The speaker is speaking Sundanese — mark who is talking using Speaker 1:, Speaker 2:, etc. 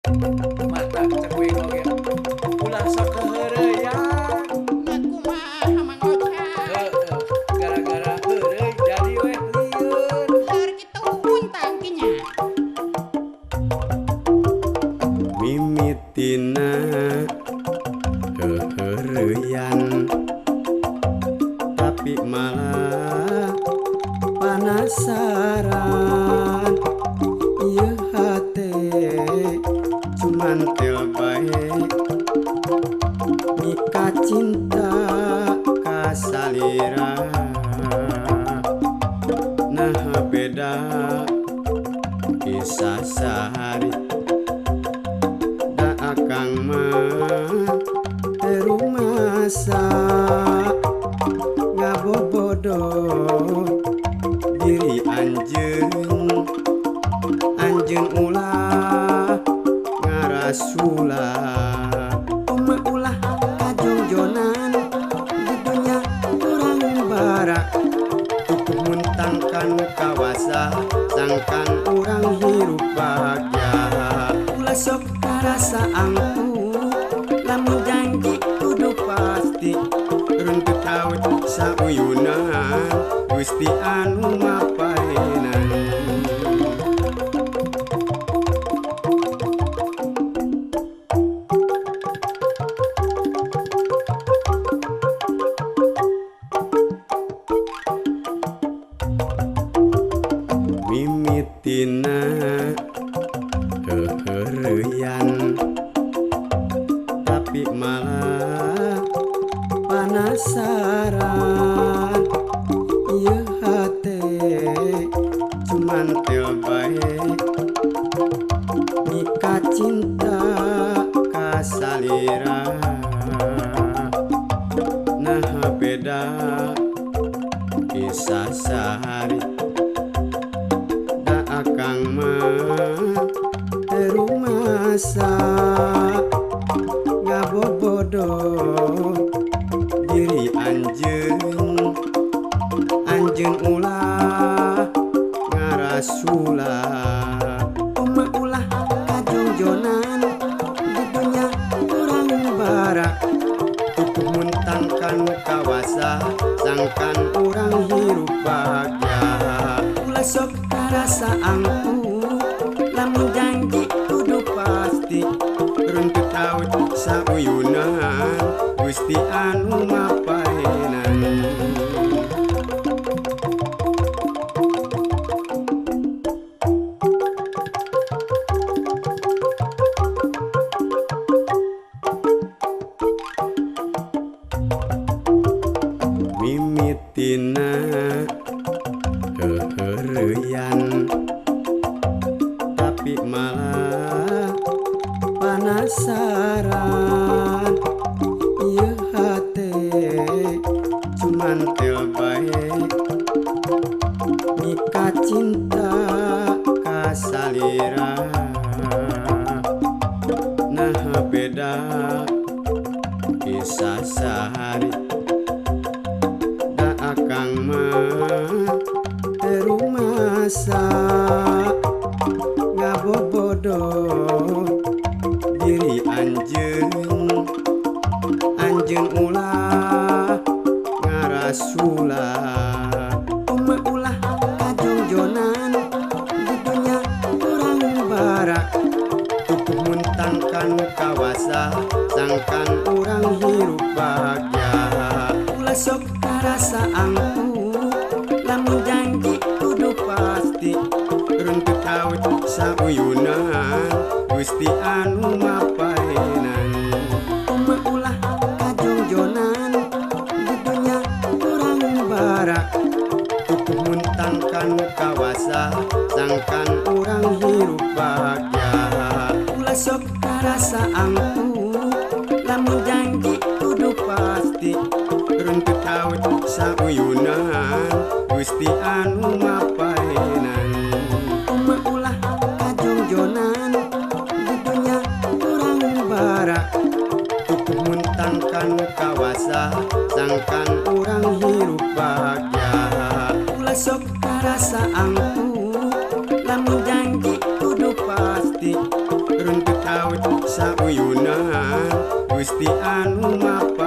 Speaker 1: Mata cek uing oge ulah sok keheureuyan.
Speaker 2: Nya kumaha, Mang Ocat?
Speaker 1: Heeh, gara-gara heureuy jadi weh lieur.
Speaker 2: Lieur kitu muntang kinya.
Speaker 3: Mimitina heureuyan, tapi malah panasaran. Ieu hate cuman tel bae mika cinta ka salira. Nah, beda kisah sehari, da akang mah teu rumasa ngabobodo diri anjeun. Anjeun ulah ngarasula, oma ulah kajongjonan di dunya urang bara. Tutup muntang kanu kawasa, sangkan urang hirup bahagia. Ulah sok karasa angkuh, lamun janji kudu pasti. Runtut raut sauyunan, Gusti anu mapaenan. Mimitina heureuyan, tapi malah panasaran. Ieu hate cuman tel bae mika cinta ka salira. Nah, beda kisah sehari, da akang mah teu rumasa ngabobodo diri anjeun. Anjeun ulah ngarasula, oma ulah kajongjonan di dunya urang bara. Tutup muntang kanu kawasa, sangkan urang hirup bahagia. Ulah sok karasa angkuh, lamun janji kudu pasti. Runtut raut sauyunan, Gusti anu mapaenan. Mimitina heureuyan, tapi malah panasaran. Ieu hate cuman tel bae mika cinta ka salira. Nah, beda kisah sehari, da akang mah teu rumasa ngabobodo diri anjeun. Anjeun ulah ngarasula, oma ulah kajongjonan di dunya urang bara. Tutup muntang kanu kawasa, sangkan urang hirup bahagia. Ulah sok karasa angkuh, lamun janji kudu pasti. Runtut raut sauyunan, Gusti anu mapaenan. Oma ulah kajongjonan di dunya urang bara. Tutup muntang kanu kawasa, sangkan urang hirup bahagia. Ulah sok karasa angkuh, lamun janji kudu pasti. Runtut raut sauyunan, Gusti anu mapaenan. Oma ulah kajongjonan di dunya urang bara. Tutup muntang kanu kawasa, sangkan urang hirup bahagia. Ulah sok karasa angkuh, lamun janji kudu pasti. Runtut awet sauyunan Gusti anu maparin.